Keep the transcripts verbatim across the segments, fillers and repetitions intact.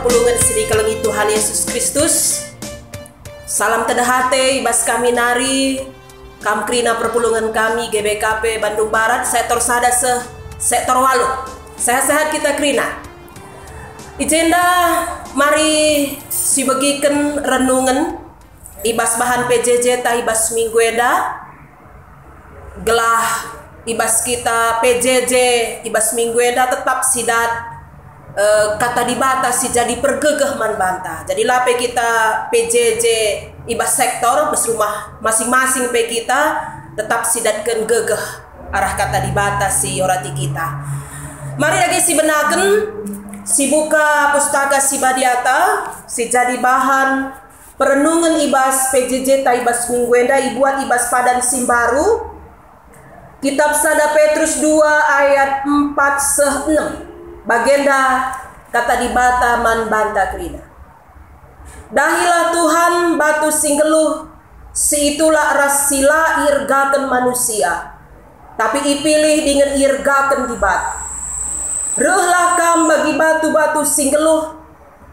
Pulungen si dikelengi Tuhan Yesus Kristus. Salam tedeh ate i bas kami nari, kam kerina perpulungen kami G B K P Bandung Barat, sektor sada seh sektor waluh. Sehat-sehat kita kerina. I jenda mari sibegiken renungen i bas bahan P J J ta i bas minggu enda, gelah i bas kita P J J i bas minggu enda tetap sidat, eh, Kata Dibata si jadi pergegeh man banta. Jadi la pe kita P J J i bas sektor, bas rumah masing-masing pe kita tetap sidatken gegeh arah Kata Dibata si orati kita. Mari dage sibenaken, sibuka Pustaka Si Badiata, si jadi bahan perenungen i bas P J J ta i bas minggu enda, ibuat i bas padan si mbaru, Kitab sada Petrus dua ayat empat seh enem. Bagenda Kata Dibata man banta kerina. Dahilah Tuhan batu si nggeluh, si itulak ras si la iergaken manusia, tapi ipilih dingen iergaken Dibata. Rehlah kam bagi batu-batu si nggeluh,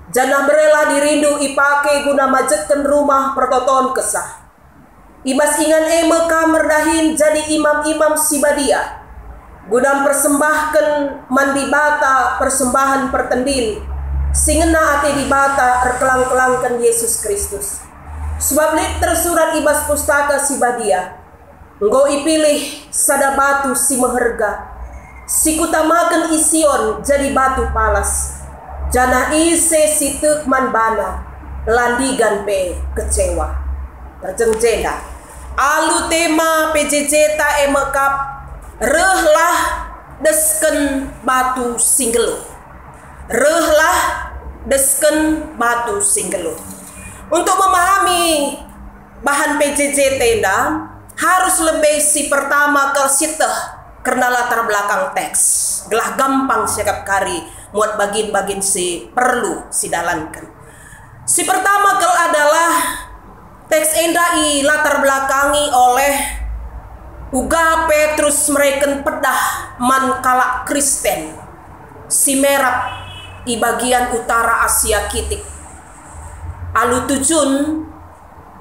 janah berelah dirindu ipake guna majekken rumah pertoton Kesah. I bas ingan e me kam erdahin jadi imam-imam si badia, guna mpersembahken man Dibata persembahen pertendin si ngena ate Dibata erkelang-kelangken Yesus Kristus. Sebab lit tersurat i bas Pustaka Si Badia, "Enggo ipilih sada batu si meherga, si kutamaken i Sion jadi batu palas, janah ise si tek man bana, la ndigan pe kecewa." Perjeng jenda, alu tema P J J ta e me kap, "Rehlah desken batu si nggeluh." Rehlah desken batu si nggeluh. Untuk memahami bahan P J J ta enda, harus lebe si pertama kal sieteh kerna latar belakang teks, gelah gampang siakap kari muat bagin-bagin si perlu sidalanken. Si pertama kal adalah teks enda ilatar belakangi oleh uga Petrus mereken pedah man kalak Kristen si merap i bagian utara Asia kitik. Alu tujun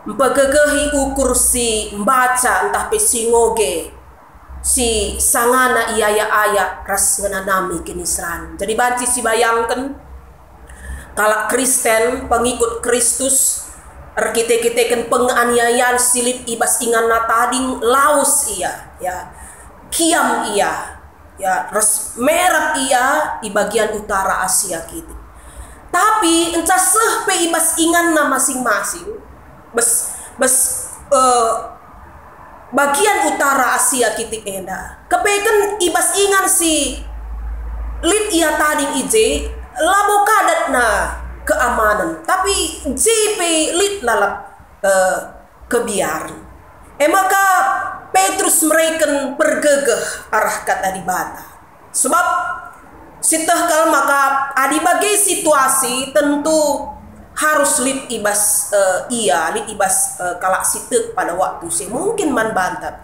mpegegehi ukur si mbaca ntah pe si ngoge, si sangana iayak-ayak ras ngenanami kiniseran. Jadi banci sibayangken, kalak Kristen, pengikut Kristus, erkite-kiteken penganiayaan si lit i bas inganna tading, lawes ia, ya, kiam ia, ya, ras merap ia i bagian utara Asia kitik. Tapi enca seh pe i bas inganna masing-masing, bas, bas, eh, bagian utara Asia kitik enda, kepeken i bas ingan si lit ia tading i je, labo ka datna keamanen, tapi je pe lit lalap, eh, kebiaren. E maka Petrus mereken pergegeh arah Kata Dibata. Sebab sieteh kal maka adi bage situasi, tentu harus lit i bas, eh, ia, lit i bas, eh, kalak si tek pada waktu si mungkin man banta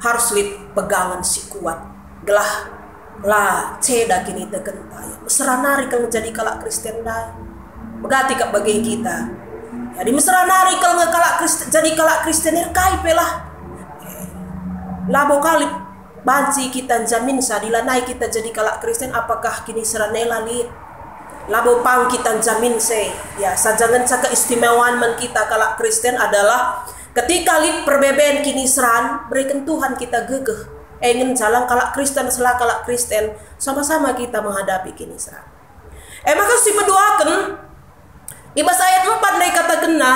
harus lit pegangen si kuat, gelah la ceda kinitekenta. Ya, mesera nari kal nge jadi kalak Kristen ndai. Megati kap bage kita. Jadi mesera nari kal nge kalak Kristen, jadi kalak Kristen e kai pe lah. Labo ka lit banci kita njaminsa, adi lanai kita jadi kalak Kristen, apakah kiniseran e la lit? Labo pang kita njaminsa. Ya, saja ngenca keistimewaan man kita kalak Kristen adalah ketika lit perbeben kiniseran, bereken Tuhan kita gegeh. E ngenca lang kalak Kristen, sela kalak Kristen, sama-sama kita menghadapi kiniseran. E maka si peduaken, i bas ayat empat ndai katakenna,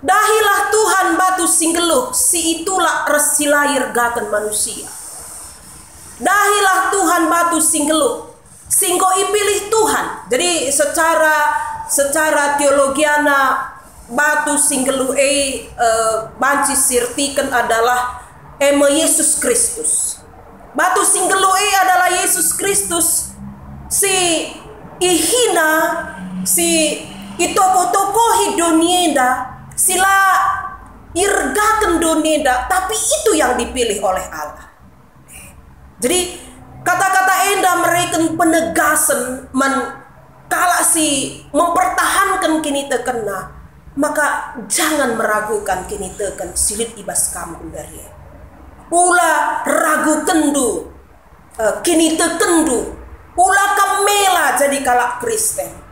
"Dahilah Tuhan batu si nggeluh, si itulak ras si la iergaken manusia." Dahilah Tuhan batu si nggeluh, si enggo ipilih Tuhan. Jadi secara, secara teologiana batu si nggeluh e, eh, banci siertiken adalah e me Yesus Kristus. Batu si nggeluh e adalah Yesus Kristus, si ihina, si itokoh-tokohi doni enda, si la iergaken doni enda, tapi itu yang dipilih oleh Allah. Jadi, kata-kata enda mereken penegasen man kalak si mempertahanken kinitekenna, maka jangan meraguken kiniteken si lit i bas kam gundari e. Ula ragukenndu, eh, kinitekenndu, ula kam mela jadi kalak Kristen.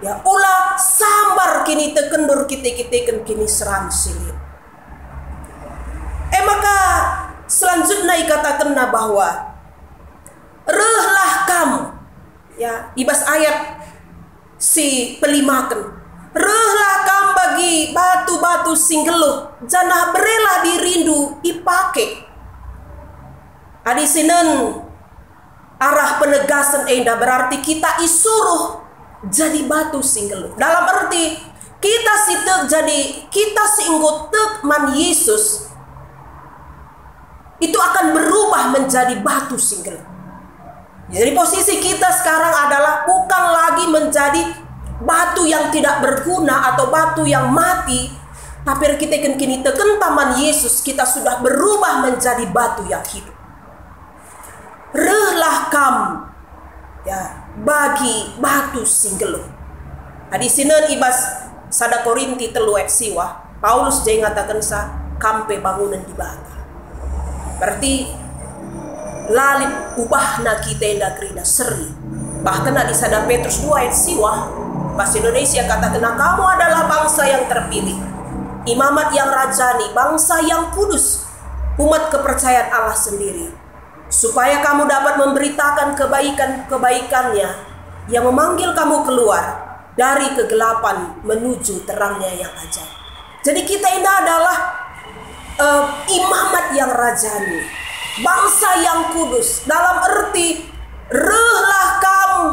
Ya, ula sambar kinitekenndu erkite-kiteken kiniseran si lit. E maka selanjutna ikatakenna bahwa rehlah kam, ya, i bas ayat si pelimaken, rehlah kam bagi batu-batu si nggeluh, janah berelah dirindu ipake. Adi sinen arah penegasen enda berarti kita isuruh jadi batu si nggeluh. Dalam erti kita si tek jadi, kita si enggo tek man Yesus, itu akan berubah menjadi batu si nggeluh. Jadi posisi kita sekarang adalah bukan lagi menjadi batu yang tidak berguna atau batu yang mati, tapi erkiteken kinitekenta man Yesus, kita sudah berubah menjadi batu yang hidup. Rehlah kam, ya, bagi batu si nggeluh. Adi sinen i bas sada Korinti telu ayat siwah, Paulus je ngatakensa, kam pe bangunen Dibata. Berarti la lit ubahna kita enda kerina, seri. Bahkan adi sada Petrus dua ayat siwah, bahasa Indonesia katakenna, kamu adalah bangsa yang terpilih, imamat yang rajani, bangsa yang kudus, umat kepercayaan Allah sendiri, supaya kamu dapat memberitakan kebaikan-kebaikannya yang memanggil kamu keluar dari kegelapan menuju terangnya yang ajaib. Jadi kita ini adalah, eh, imamat yang rajani, bangsa yang kudus, dalam erti rehlah kamu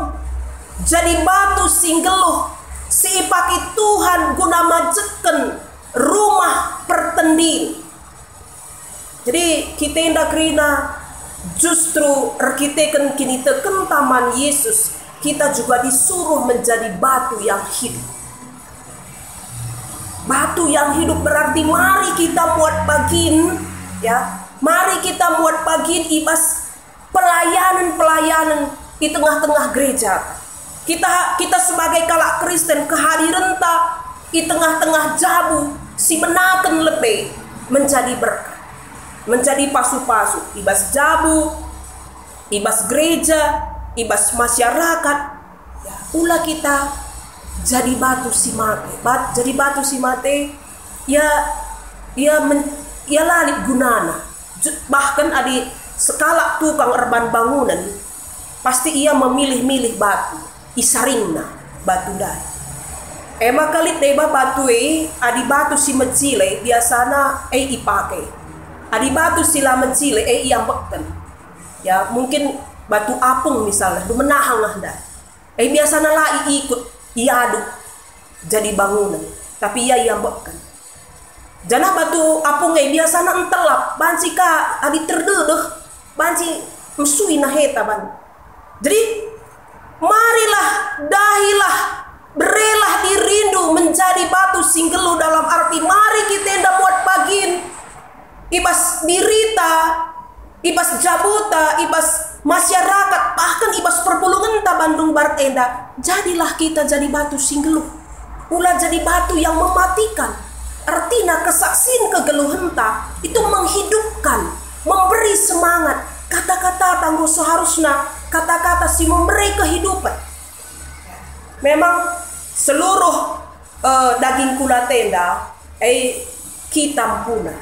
jadi batu si nggeluh, si ipake Tuhan guna majeken rumah pertendin. Jadi kita enda kerina justru erkiteken kinitekenta man Yesus, kita juga disuruh menjadi batu yang hidup. Batu yang hidup berarti mari kita muat pagin, ya, mari kita muat pagin i bas pelayanen-pelayanen i tengah-tengah gereja. Kita, kita sebagai kalak Kristen, kehadirenta i tengah-tengah jabu si menaken lebe menjadi berkat, menjadi pasu-pasu i bas jabu, i bas gereja, i bas masyarakat. Ya, ula kita jadi batu si mate. Bat-, jadi batu si mate, ya, ya men-, ya la lit gunana. Ju-, bahkan adi sekalak tukang erban bangunen, pasti ia memilih-milih batu, isaringna batu ndai. E maka lit deba batu e, adi batu si mejile biasana e ipake. Adi batu si la mejile e iambekken. Ya, mungkin batu apung misalna, du menahang ah ndai. E biasana la iikut, iaduk jadi bangunen, tapi ia iambekken. Janah batu apung e biasana ntelap, banci ka adi terdedeh, banci mesui naheta ban. Jadi, marilah, dahilah, berelah dirindu menjadi batu si nggeluh, dalam arti mari kita enda muat pagin i bas dirita, i bas jabuta, i bas masyarakat, bahkan i bas perpulungenta Bandung Barat enda, jadilah kita jadi batu si nggeluh. Ula jadi batu yang mematikan. Ertina kesaksin kegeluhenta itu menghidupkan, memberi semangat. Kata-kata tangguh seharusna kata-kata si memberi kehidupan. Memang seluruh, eh, daging kulat enda, eh, kitam puna.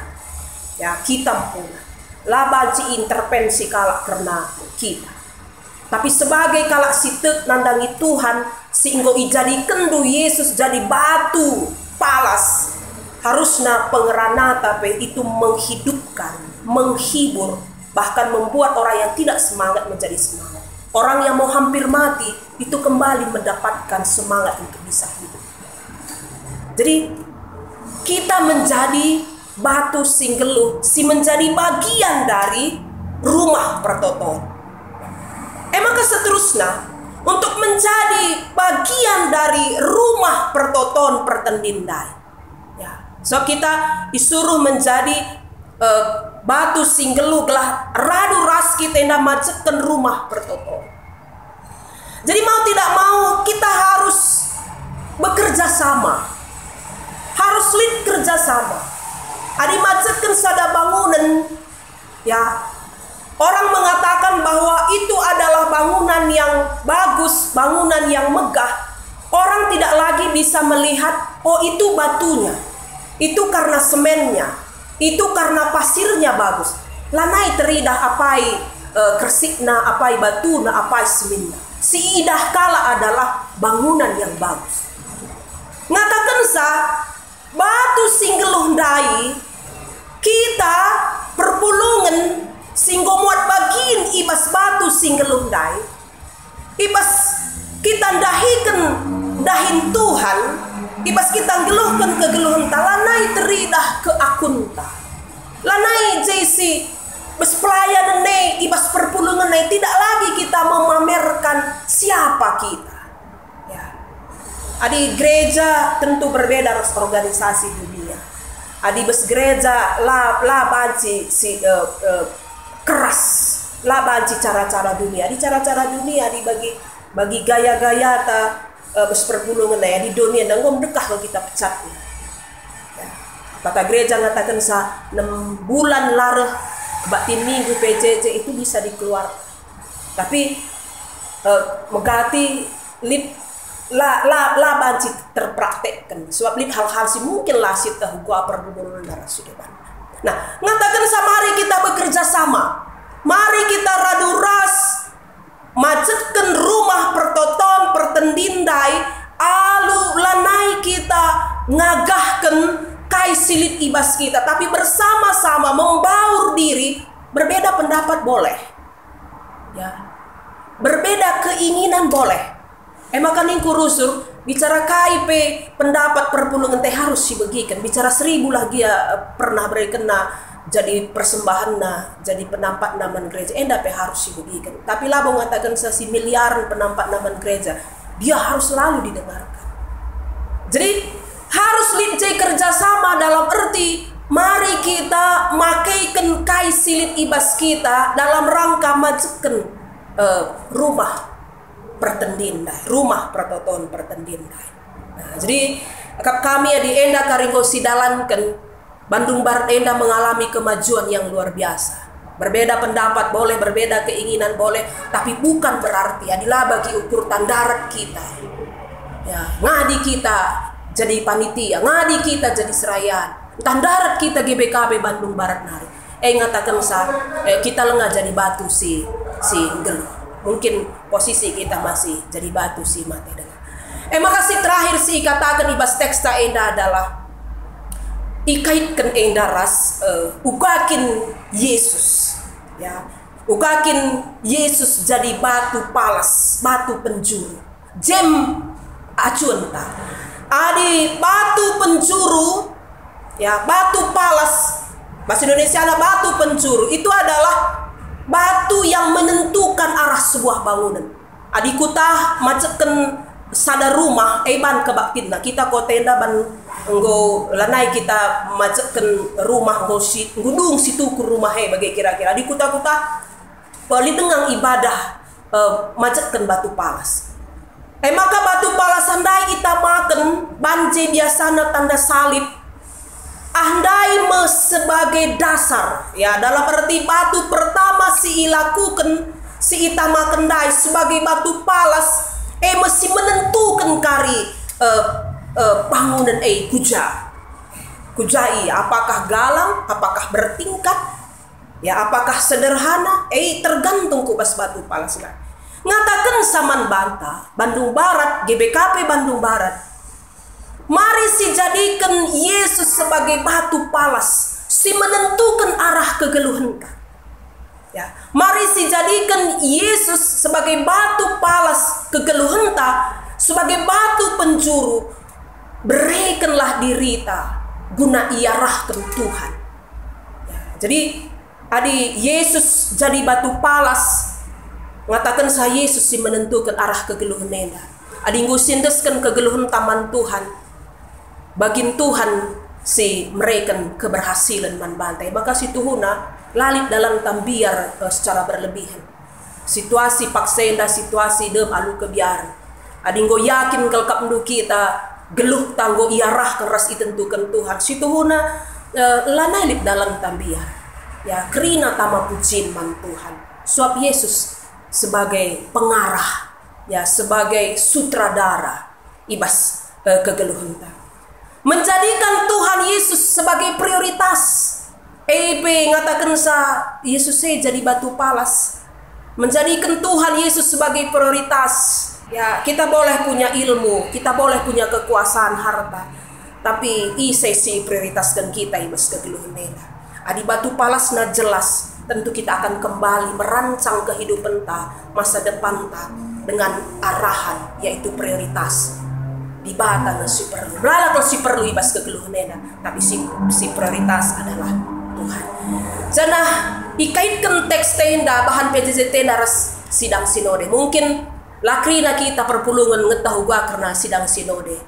Ya, kitam puna. La banci intervensi kalak kerna kita. Tapi sebagai kalak si tek nandangi Tuhan, si enggo ijadikenndu Yesus jadi batu palas, harusna pengeranata pe itu menghidupkan, menghibur, bahkan membuat orang yang tidak semangat menjadi semangat. Orang yang mau hampir mati itu kembali mendapatkan semangat untuk bisa hidup. Jadi, kita menjadi batu si nggeluh, si menjadi bagian dari rumah pertoton. E maka seterusna, untuk menjadi bagian dari rumah pertoton pertendin ndai. Ya. So kita disuruh menjadi, eh, batu si nggeluh gelah radu ras kita enda majeken rumah pertoton. Jadi mau tidak mau kita harus bekerja sama. Harus lit kerja sama. Adi majeken sada bangunen, ya, orang mengatakan bahwa itu adalah bangunan yang bagus, bangunan yang megah. Orang tidak lagi bisa melihat, oh, itu batunya, itu karena semennya, itu karena pasirnya bagus. Lanai teridah apai, eh, kersikna, apai batuna, apai semenna. Si idah kalak adalah bangunan yang bagus. Ngatakensa, batu si nggeluh ndai, kita perpulungen si enggo muat bagin i bas batu si nggeluh ndai, i bas kita ndahiken dahin Tuhan, i bas kita nggeluhken kegeluhenta, lanai teridah keakunta. Lanai je si bas pelayanen e, i bas perpulungen e, tidak lagi kita memamerkan siapa kita. Ya. Adi gereja tentu berbeda ras organisasi dunia. Adi bas gereja la, la banci si, eh, eh, keras, la banci cara-cara dunia. Adi cara-cara dunia, adi bagi, bagi gaya-gayata, eh, bas perpulungen e, adi dunia enggo mendekah kal kita pecatna. Ya. Kata gereja ngatakensa, enam bulan la reh kebaktin minggu P J J itu bisa dikeluarkan. Tapi, eh, megati lit la, la, la banci terpraktekken. Sebab lit hal-hal si mungkin la sieteh uga pergumulan darah sudah banyak. Nah, ngatakensa mari kita bekerja sama. Mari kita radu ras majeken rumah pertoton pertendin ndai, alu lanai kita ngagahken kai si lit i bas kita, tapi bersama-sama membaur diri. Berbeda pendapat boleh. Ya. Berbeda keinginan boleh. E maka ningku rusur, bicara kai pe pendapat perpulungen e harus sibegiken. Bicara seribu lah gia, eh, pernah berekenna jadi persembahanna, jadi penampatna man gereja, enda pe harus sibegiken. Tapi labo ngatakensa si miliaren penampatna man gereja, dia harus selalu didengarkan. Jadi, harus lit je kerjasama dalam erti, mari kita makeiken kai si lit i bas kita dalam rangka majeken, eh, rumah pertendin ndai, rumah pertoton pertendin ndai. Nah, jadi, akap kami adi enda kari enggo sidalanken, Bandung Barat enda mengalami kemajuan yang luar biasa. Berbeda pendapat boleh, berbeda keinginan boleh, tapi bukan berarti adi la bagi ukur tandarat kita. Ya, ngadi kita jadi panitia, ngadi kita jadi serayan. Tandarat kita G B K P Bandung Barat nari. E ngatakensa, eh, kita langa jadi batu si, si nggeluh. Mungkin posisi kita masih jadi batu si mate denga. E maka si terakhir si ikataken i bas teksta enda adalah ikaitken enda ras, eh, uga kin Yesus. Ya, uga kin Yesus jadi batu palas, batu penjuru. Jem acunta. Adi batu penjuru, ya, batu palas, bahasa Indonesiana batu penjuru, itu adalah batu yang menentukan arah sebuah bangunan. Adi kuta majeken sada rumah, e ban kebaktinna. Kita kota enda ban enggo lanai kita majeken rumah, enggo si, enggo dung situkur rumah e bage kira-kira. Adi kuta-kuta, eh, lit denga ibadah, eh, majeken batu palas. E maka batu palas ndai itamaken ban je biasana tanda salib. Ah, ndai me sebagai dasar, ya, dalam arti batu pertama si ilakuken, si itamaken ndai sebagai batu palas, e me si menentuken kari, eh, eh, bangunen e kuja. Kuja ia, apakah galang, apakah bertingkat, ya, apakah sederhana, eh, tergantung ku bas batu palas ndai. Ngatakensa man banta, Bandung Barat, G B K P Bandung Barat, mari sijadiken Yesus sebagai batu palas, si menentuken arah kegeluhenta. Ya, mari sijadiken Yesus sebagai batu palas kegeluhenta, sebagai batu penjuru, berekenlah dirita guna iarahken Tuhan. Ya, jadi, adi Yesus jadi batu palas, ngatakensa Yesus si menentuken arah kegeluhen enda. Adi enggo siendesken kegeluhenta man Tuhan, bagin Tuhan si mereken keberhasilen man banta. Maka situhuna, la lit dalanta mbiar, eh, secara berlebihen. Situasi paksa enda situasi dem alu kebiaren. Adi enggo yakin kal akapndu kita, geluhta enggo iarahken ras itentuken Tuhan, situhuna, eh, lanai lit dalanta mbiar. Ya, kerina tama pujian man Tuhan. Sebab Yesus sebagai pengarah, ya, sebagai sutradara i bas, eh, kegeluhenta. Menjadikan Tuhan Yesus sebagai prioritas. E pe ngatakensa Yesus e jadi batu palas. Menjadikan Tuhan Yesus sebagai prioritas. Ya, kita boleh punya ilmu, kita boleh punya kekuasaan, harta. Tapi ise si prioritaskan kita i bas kegeluhen enda? Adi batu palasna jelas, tentu kita akan kembali merancang kehidupenta, masa depanta dengan arahan, yaitu prioritas Dibata nge si perlu. Melala kal si perlu i bas kegeluhen enda, tapi si, si prioritas adalah Tuhan. Janah ikaitken teks enda, bahan P J J T enda ras sidang sinode. Mungkin la kerina kita perpulungen ngeteh uga kerna sidang sinode.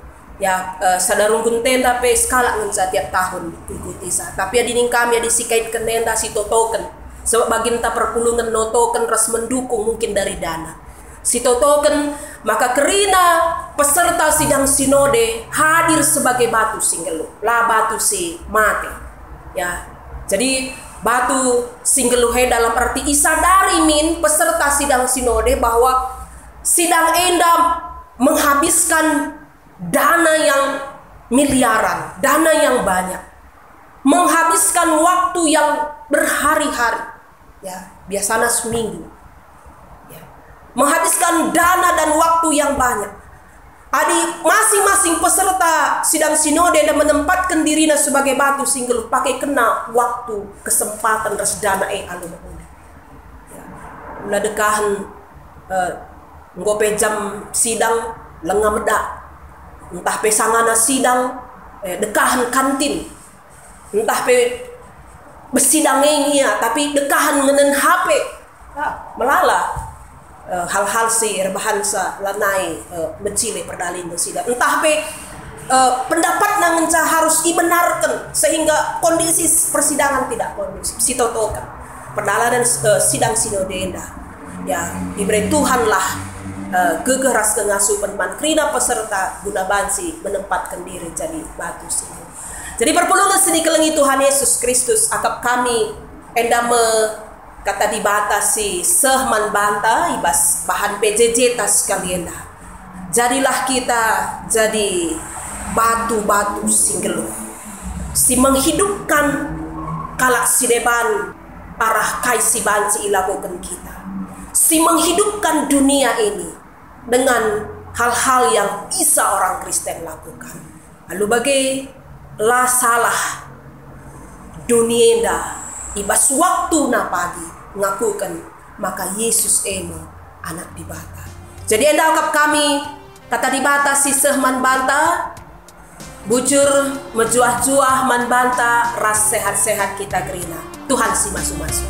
Ya, eh, sada runggun enda pe sekalak ngenca tiap tahun ngikutisa. Tapi adi ning kami adi sikaitken enda sitotoken. Sebab bagenta perpulungen notoken ras mendukung mungkin dari dana. Sitotoken maka kerina peserta sidang sinode hadir sebagai batu si nggeluh, la batu si mate. Ya. Jadi batu si nggeluh e dalam arti isadari min peserta sidang sinode bahwa sidang enda menghabiskan dana yang miliaran, dana yang banyak, menghabiskan waktu yang berhari-hari, ya, biasanya seminggu, ya, menghabiskan dana dan waktu yang banyak. Adi masing-masing peserta sidang sinode enda menempatkan dirina sebagai batu si nggeluh, pakaikenna waktu, kesempatan ras dana e alu mehuli. Ya. Ula dekahen, eh, enggo pe jam sidang lenga meda. Ntah pe sangana sidang, eh, dekahen kantin. Ntah pe besidang e nge ia, tapi dekahen ngenen H P. Ah, melala, eh, hal-hal si erbahansa lanai, eh, mecile perdalin sidang. Ntah pe, eh, pendapatna ngenca harus ibenarken sehingga kondisi persidangan tidak kondusif. Sitotoken perdalanen, eh, sidang sinode enda. Ya, ibere Tuhanlah, eh, gegeh ras kengasupen man kerina peserta guna banci menempatken diri jadi batu si nggeluh. Jadi perpulungen si dikelengi Tuhan Yesus Kristus, akap kami enda me Kata Dibata si seh man banta i bas bahan P J J ta sekali enda. Jadilah kita jadi batu-batu si nggeluh, si menghidupkan kalak si deban arah kai si banci ilakoken kita, si menghidupkan dunia ini dengan hal-hal yang bisa orang Kristen lakukan. Alu bage, la salah doni enda i bas waktuna pagi ngakuken maka Yesus e me Anak Dibata. Jadi enda akap kami Kata Dibata si seh man banta, bujur, mejuah-juah man banta ras sehat-sehat kita kerina. Tuhan si masu-masu.